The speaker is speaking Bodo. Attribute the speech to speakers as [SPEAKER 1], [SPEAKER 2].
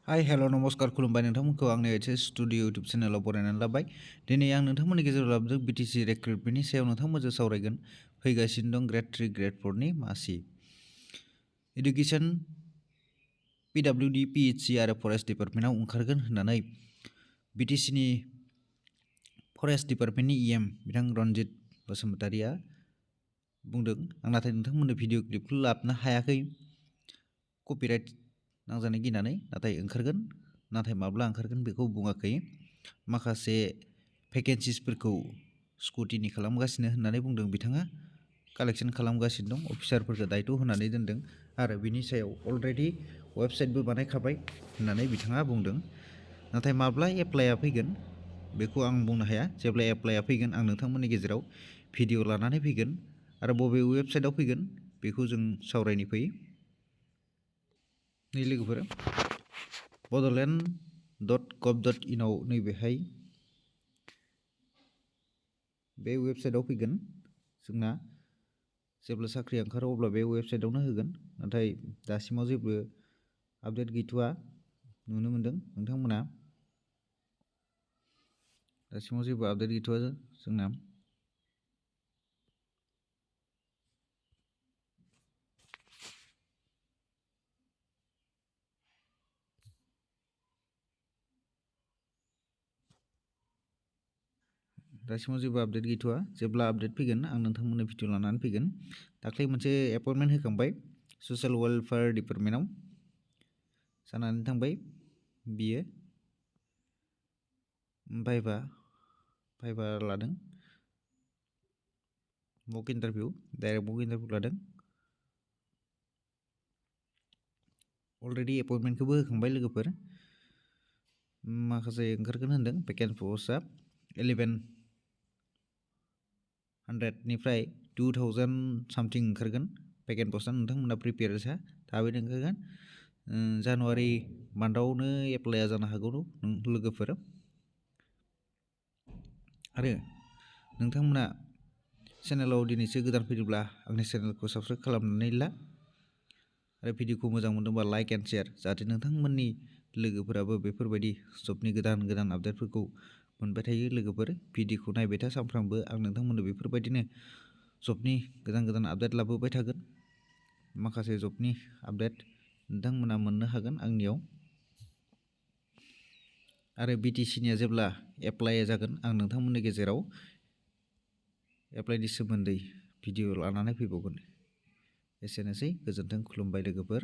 [SPEAKER 1] हाय हेल' नमस्कार खुलुमबाय नोंथांमोनखौ आंनि एचएस स्टुडिअ इउटुब चेनेलाव बरायनानै लाबाय। दिनै आं नोंथांमोननि गेजेराव लाबोदों बिटिसि रिक्रुटमेन्टनि सायाव नोंथांमोनजों सावरायगोन। फैगासिनो दं ग्रेड 3 ग्रेड 4नि मासि इडुकेसन पिडब्लिउडि पिएचसि आरो फरेस्ट डिपार्टमेन्टआव ओंखारगोन होननानै बिटिसिनि फरेस्ट डिपार्टमेन्टनि इएम बिथां रनजित बसुमतारिया बुंदों। आं नाथाय नोंथांमोननो भिडिअ क्लिपखौ लाबोनो हायाखै कपिराइट नांजानो गिनानै, नाथाय ओंखारगोन। नाथाय माब्ला ओंखारगोन बेखौ बुङाखै। माखासे भेकेन्सिसफोरखौ स्कुटिनि खालामगासिनो होननानै बुंदों बिथाङा। कालेक्सन खालामगासिनो दं, अफिसारफोरखौ दायथ' होनानै दोनदों आरो बिनि सायाव अलरेडि वेबसाइटबो बानायखाबाय होननानै बिथाङा बुंदों। नाथाय माब्ला एप्लाइआ फैगोन बेखौ आं बुंनो हाया। जेब्ला एप्लाइआ फैगोन आं नोंथांमोननि गेजेराव भिडिअ लानानै फैगोन आरो बबे वेबसाइटआव फैगोन बेखौ जों सावरायनो फैयो। नै लोगोफोर, बड'लेण्ड.gov.in आव नैबेहाय बे वेबसाइटआव फैगोन। जोंना जेब्ला साख्रि ओंखारो अब्ला बे वेबसाइटआवनो होगोन। नाथाय दासिमाव जेबो आपडेट गैथ'वा नुनो मोनदों नोंथांमोना। दासिमाव जेबो आपडेट गैथ'वा जोंना। दासिमाव जेबो आपडेट गैथ'वा। जेब्ला आपडेट फैगोन आं नोंथांमोननो भिडिअ लानानै फैगोन। दाख्लै मोनसे एपइन्टमेन्ट होखांबाय ससियेल वेलफेयार डिपार्टमेन्टआव जानानै थांबाय बियो। भाइभा लादों, मक इन्टारभिउ, डाइरेक्ट मक इन्टारभिउ लादों। अलरेडि एपइन्टमेन्टखौबो होखांबाय लोगोफोर। माखासे ओंखारगोन होनदों। भेकेन्ट पस्टआ 1100निफ्राय 2000 सामथिं ओंखारगोन। भेकेन्ट पस्टआ नोंथांमोना प्रिपेयार जा, थाबैनो ओंखारगोन। जानुवारि मान्थआवनो एप्लाइआ जानो हागौ लोगोफोर। आरो नोंथांमोना चेनेलाव दिनैसो गोदान फैदोंब्ला आंनि चेनेलखौ साबस्क्राइब खालामनानै ला आरो भिडिअखौ मोजां मोनदोंबा लाइक एन्ड शेयार, जाहाथे नोंथांमोननि लोगोफोराबो बेफोरबायदि जबनि गोदान गोदान आपडेटफोरखौ मोनबाय थायो। लोगोफोर भिडिअखौ नायबाय था सानफ्रामबो। आं नोंथांमोननो बेफोरबायदिनो जबनि गोदान गोदान आपडेट लाबोबाय थागोन। माखासे जबनि आपडेट नोंथांमोना मोननो हागोन आंनियाव। आरो बिटिसिनिया जेब्ला एप्लाइ जागोन आं नोंथांमोननि गेजेराव एप्लाइनि सोमोन्दै भिडिअ लानानै फैबावगोन। एसेनोसै, गोजोन्थों, खुलुमबाय लोगोफोर।